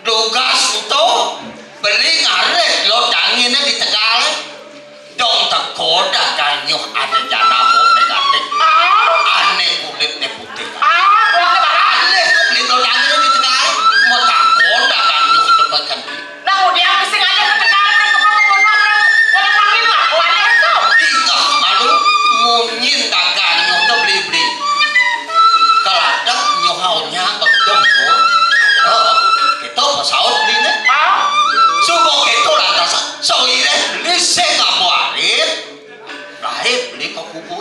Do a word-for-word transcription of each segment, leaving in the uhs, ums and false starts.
Dugas ento beli ngalih lod danginé di Tegalé. Dong teka dagang nyuh ané jana bok negatif. Ané kulitné putih. Alih tuh beli lod danginé di Tegalé. Mau teka dagang nyuh teka kan. Nah, kemudian mesti ngajak ke Tegal, ke pondok, ke pondok, ke pondok, itu. Ingat malu, munyin dagang nyuh tuh beli-beli. Kaladak nyuh haunnya betul tuh. Oh, kita pesaut beli nih. Subuh itu lantas, soireh beli sing ngabuarit. Lahir beli ke kubur.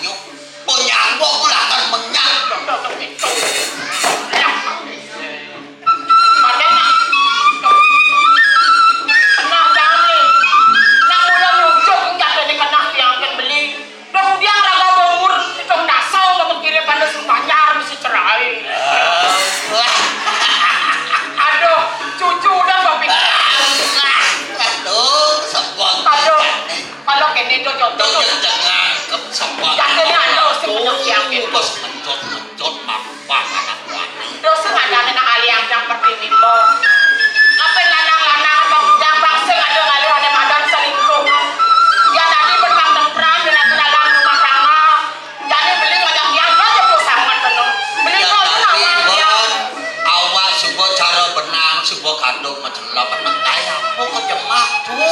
Yuk, penyanggo kula kan menyang. Dong dia raga umur pitung dasa, udah kekirim pada sing banjar, mesti cerai. Aduh, cucu udah berpikir. Aduh, sebab. Aduh, kalau kene do jodoh. Tuh, jangan, sebab. Jadinya ada sing penyakit. Bos mencot-mencot, mampak anak wanita. Terus sing ada anak aliang yang seperti ini, Mbok. Apa lanang-lanang, apa bujang, bang, sing ada ngalih ada madan selingkuh. Ya tadi berpang tentram, dengan dalam rumah tangga. Jadi beli ngajak dia, dia jatuh sangat penuh. Beli ya, kau tadi, nawang dia. Awak suba cara benang, suba kandung macam apa, nang kaya apa ke jemak tu?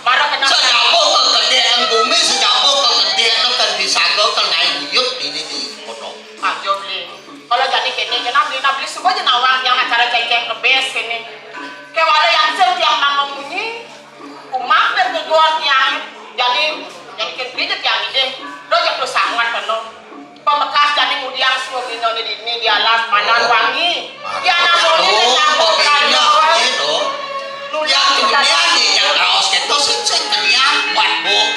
Marah kena. Sejauh kekedek bumi, sejauh kekedek kan disaga, kan naik buyut ini di pondok. Aja beli. Kalau jadi kene, kena beli, nah beli suba aja nawang yang acara cengceng kebes ini. Kayak ada yang sel tiang nama munyi. Umak dan keguan tiang. Jadi, jadi kene tiang ini. Lo jatuh sangat penuh. Pemekas jani mudiang semua bina ni dini di alas padan wangi. Di anak moni dan nyambung kali orang. Yang dunia ni yang raos kita sing-sing kenyang buat bung.